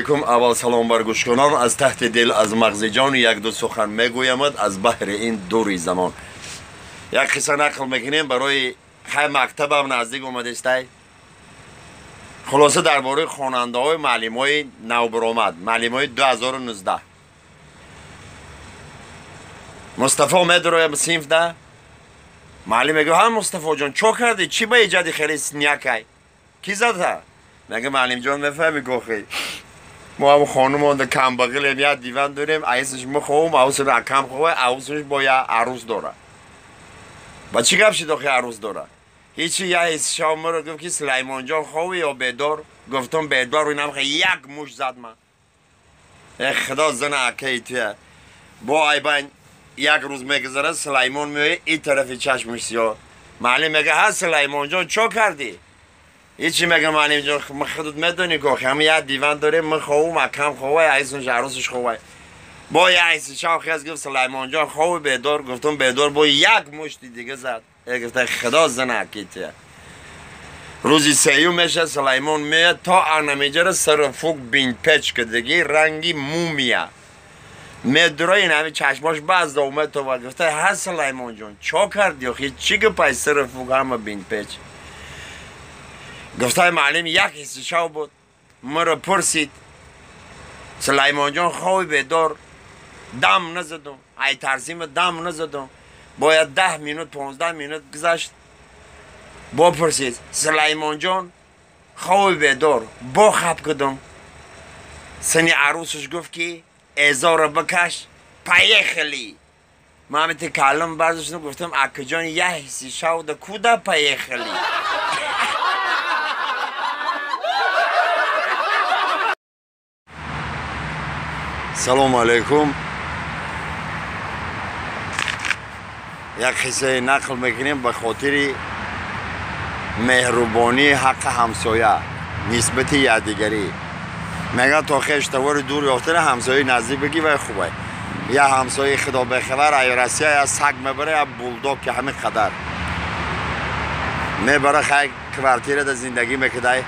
Алейкум. Аввал салом бар гӯшкунон, аз таҳти дил, аз мағзи ҷон як ду сухан мегӯямад аз баҳри ин дури замон. Як қисса нақл мекунем барои хай мактабам наздик омадестай. Хулоса дар бораи хонандаҳои маълимҳои навбаромад, маълимҳои 2019. Мустафо медарояд синфда, маълим мегӯяд: ҳа Мустафоҷон, чо кардӣ? Чӣ ба иҷади хеле снякай? Ки зада? Мега маълимҷон, мефаҳми гохи мо ҳам хонумонда камбағилем, як диван дорем, айсаш мехоҳум, авсаш акам хоҳа, авсаш бо я арӯс дора. Ба чӣ гап шид охи арӯс дора? Ҳичи, я ҳисшомро гуфт ки Сулаймонҷон ховӣ ё бедор? Гуфтум бедор, инам як муш зад ман. Э худо зана акаи туя. Бо айбан як рӯз мегузарад, Сулаймон меояд ин тарафи чашмаш сиёҳ. Маълим мега: ҳа Сулаймонҷон, чо кардӣ? Ҳичи, мега маълимҷон, худут медонӣ гохи ҳама як диван дорем, мехоҳум, акам ховай, айсунш арӯсаш ховай. Бо як хез гуфт: Сулаймонҷон хови бедор? Гуфтум бедор, бо як мушти дига зад. Э гуфта худо зана акития. Рӯзи сеюм меша, Сулаймон меояд, то анамиҷара сару фук бинпеч кардагӣ, ранги мумия. Медура ин ҳами чашмош баъз омад то гуфта: ҳа Сулаймонҷон, чо кардӣ охи? Чӣ гапай сару фук ҳама бинпеч? Гуфтаи маълим як ҳисси шав буд, маро пурсид: Сулаймонҷон хови бедор? Дам назадум, ай тарсима дам назадум. Бояд 10 минут 15 минут гузашт, бо пурсид: Сулаймонҷон хови бедор? Бо хап кардум. Сини арӯсаш гуфт ки эзоро бикаш, поехали. Ман ҳамити калим бардоштам, гуфтам: акаҷон, як ҳисси шавда куда поехали? Салому алейкум. Як қиссае нақл мекунем ба хотири меҳрубонии ҳаққи ҳамсоя нисбати якдигарӣ. Мегӯяд то хештавори дур ёфтана ҳамсояи наздик бигӣ вай хубай. Я ҳамсояи худо бехабар ай Россия я саг мебара, я булдог ки ҳамин қадар мебара, хай квартирада зиндагӣ мекудай.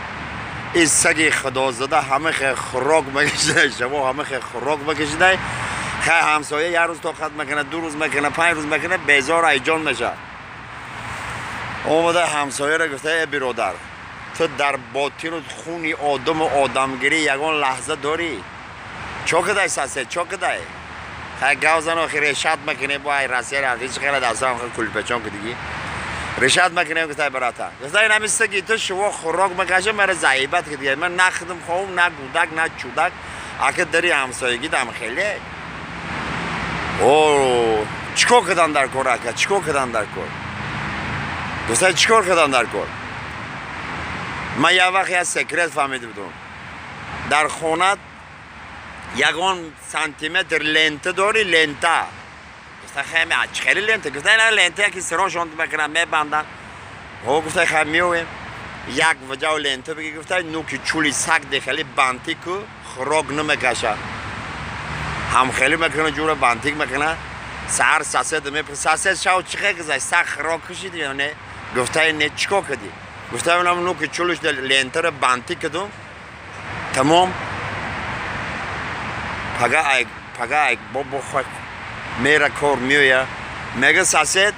Ин саги худозада ҳама хе хӯрок мекашидай, шаво ҳама хе хӯрок мекашидай. Хай ҳамсоя як рӯз тоқат мекунад, 2 рӯз мекунад, 5 рӯз мекунад, безор айҷон мешавад. Омада ҳамсояро гуфта: э биродар, ту дар ботину хуни одаму одамгирӣ ягон лаҳза дорӣ? Чо кадай сасе, чо кадай? Хай гав зан охи решат мекунем, бо ай Россия рафти, чӣ хела дастам кулпечон кудигӣ. Решат мекунем, гуфтай барата. Гуфтай ин ҳами саги ту шуво хӯрок мекаша, мара заибат кидига. Ман на худам хоҳум, на гудак, на чудак. Ака дари ҳамсоягӣ дам хеле. О, чикор кардан дар кор ака, чикор кардан дар кор? Гуфтай чикор кардан дар кор? Ман як вақт як секрет фаҳмида будам. Дар хона ягон сантиметр лента дорӣ, лента. Гуфта хай чӣ хеле лента? Гуфта ина лента яки сирошон мекунанд, мебанданд. О, гуфта хай меоем. Як ваҷав лента биги, гуфта нуки чули саг дехели бантик ку хӯрок намекаша. Ҳам хеле мекунад, ҷура бантик мекунад. Саҳар сасед мепурсад: сасед шав чӣ хел гузашт? Саг хӯрок кашид ё не? Гуфта не, чикор кардӣ? Гуфта инам нуки чулиш лентаро бантик кардум. Тамом. Пага ай, пага ай бо хок мера кор меоя. Мега сасед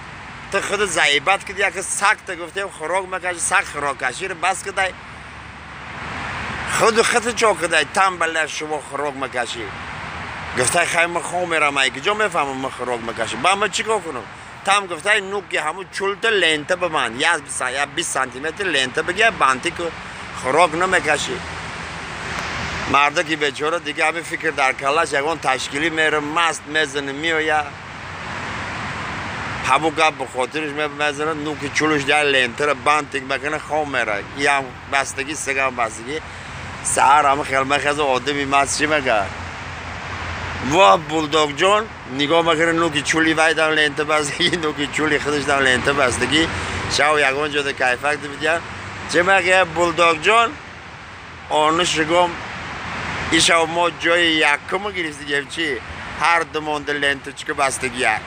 ту худ заибат кардӣ, яке саг та гуфтем хӯрок мекаши, саг хӯрок каширо бас кардай. Худу худ чо кардай, тамбала шумо хӯрок мекашӣ. Гуфтай хай ман хом мерам, ай куҷо мефаҳмам ман хӯрок мекашӣ? Ба ман чӣ кор кунам? Там гуфтай нуки ҳамун чулта лента ба ман, я 20 сантиметр лента бигир, бантик хӯрок намекашӣ. Мардаки бечора дига ҳамин фикр дар каллаш ягон ташкилӣ мера, маст мезана, меоя. Ҳамун гап ба хотираш мезана, нуки чулуш дар лентара бантик мекунад, хом мера. Иам бастагӣ, сагам бастагӣ. Саҳар ҳама хел мехеза, одами маст чӣ мега? Во булдогҷон нигоҳ мекунад, нуки чули вай дам лента бастагӣ, нуки чули худаш дам лента бастагӣ. Шав ягон ҷода кайфак дибидян. Чӣ мега булдогҷон? Ону шигом ишав мо ҷои якума гирифтигем, чӣ? Ҳар ду монда ленточка бастагия.